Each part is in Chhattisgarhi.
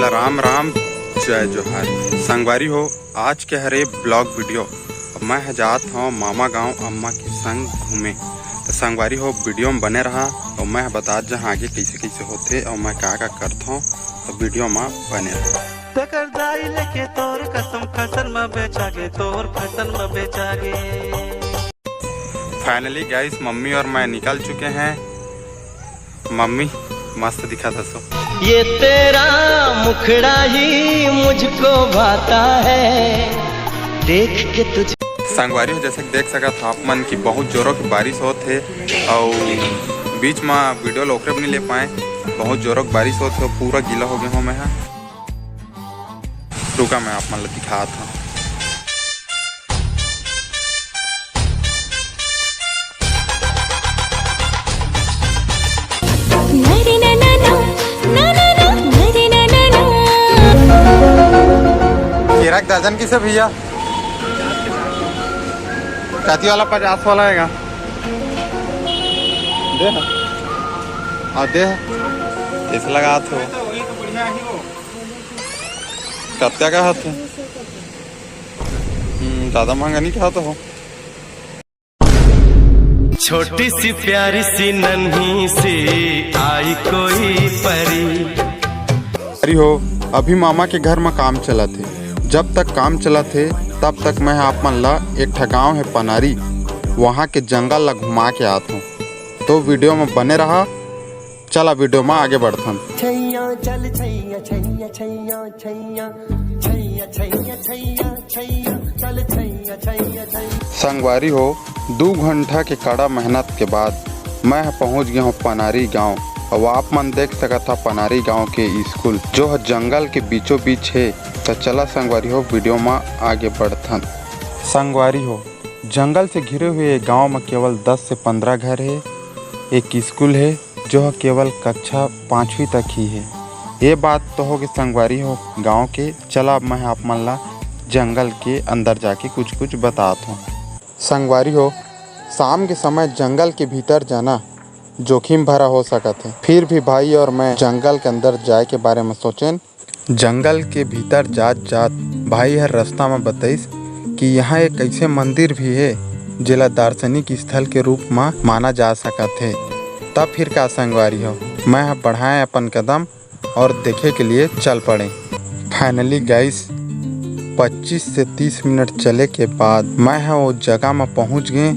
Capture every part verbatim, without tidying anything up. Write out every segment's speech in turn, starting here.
राम राम, जय जोहार। संगवारी हो, आज के हरे ब्लॉग वीडियो। अब मैं ह जात हव मामा गांव अम्मा के संग घूमे। तो संगवारी हो, वीडियो में बने रहा और मैं ह बतात जहां आगे कैसे कैसे होथे और मैं का का करत हव, तो वीडियो में बने रहा। तेकर दाई लेके तोर कसम, फैशन में बेचा गे, तोर फैशन में बेचा गे। फाइनली गाइस, मम्मी और मैं निकल चुके हैं। मम्मी मस्त दिखत हसो। ये तेरा मुखड़ा ही मुझको भाता है, देख के तुझे। संगवारी हो, जैसे कि देख सकत आप मन की बहुत जोरों की बारिश होत हे और बीच में वीडियो ला ओकरे भी नहीं ले पाए, बहुत जोरों की बारिश होत हे, पूरा गीला हो गया हूँ मैं ह। रुका, मैं आप मन ला दिखात हूँ। केरा के दर्जन किसे भैया? काती वाला पचास वाला हेगा। दे। हाँ, दे। ऐसे लगा थे वो। कत्या का हाथ है? हम्म, ज्यादा महंगा नहीं कहा तो हो। छोटी सी प्यारी सी नन्ही सी आई कोई परी। अरे हो, अभी मामा के घर में काम चलत हे। जब तक काम चलत हे, तब तक मैं आप मन ला एक ठा गाँव हे पनारी, वहाँ के जंगल ला घुमा के आत हूँ। तो वीडियो में बने रहा। चला वीडियो में आगे बढ़थन। छैया चल छैया, छैया, छैया, छैया, छैया, छैया, छैया, छैया, चल छैया, छैया, छैया। संगवारी हो, दू घंटा के कड़ा मेहनत के बाद मैं ह पहुंच गया हूं पनारी गांव। अउ आप मन देख सकत हा पनारी गांव के स्कूल, जो ह जंगल के बीचों बीच हे। त चला संगवारी हो, वीडियो में आगे बढ़थन। संगवारी हो, जंगल से घिरे हुए ये गांव में केवल दस से पंद्रह घर हे। एक स्कूल हे, जो ह केवल कक्षा पाँचवीं तक ही हे। ये बात तो हो गे संगवारी हो गांव के। चला, अब मैं आप मन ला जंगल के अंदर जाके कुछ कुछ बतात हूँ। संगवारी हो, शाम के समय जंगल के भीतर जाना जोखिम भरा हो सकत हे, फिर भी भाई और मैं जंगल के अंदर जाए के बारे में सोचेन। जंगल के भीतर जात-जात भाई हर रास्ता म बतइस कि यहाँ एक अइसे मंदिर भी हे, जेला दार्शनिक स्थल के रूप म माना जा सकत हे। तब फिर का संगवारी हो, मैं ह बढ़ाए अपन कदम और देखे के लिए चल पड़े। Finally guys, पच्चीस से तीस मिनट चले के बाद मैं ह ओ जगह म पहुँच गे।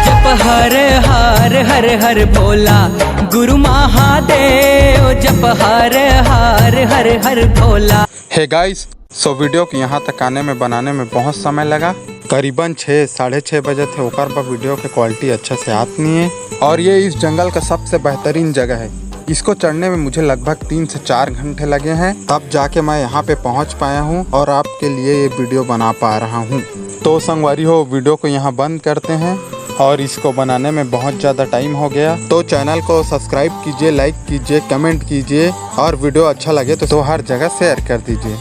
जप हर हर हर हर भोला, गुरु महादेव, जप हर हर हर हर भोला। Hey guys, so वीडियो के यहाँ तक आने में, बनाने में बहुत समय लगा। करीबन छः, साढ़े छः बजे थे, ओकर बाद वीडियो के क्वालिटी अच्छा से आत नहीं है। और ये इस जंगल का सबसे बेहतरीन जगह है। इसको चढ़ने में मुझे लगभग तीन से चार घंटे लगे हैं, तब जाके मैं यहाँ पे पहुँच पाया हूँ और आपके लिए ये वीडियो बना पा रहा हूँ। तो संगवारी हो, वीडियो को यहाँ बंद करते हैं और इसको बनाने में बहुत ज़्यादा टाइम हो गया। तो चैनल को सब्सक्राइब कीजिए, लाइक कीजिए, कमेंट कीजिए और वीडियो अच्छा लगे तो, तो हर जगह शेयर कर दीजिए।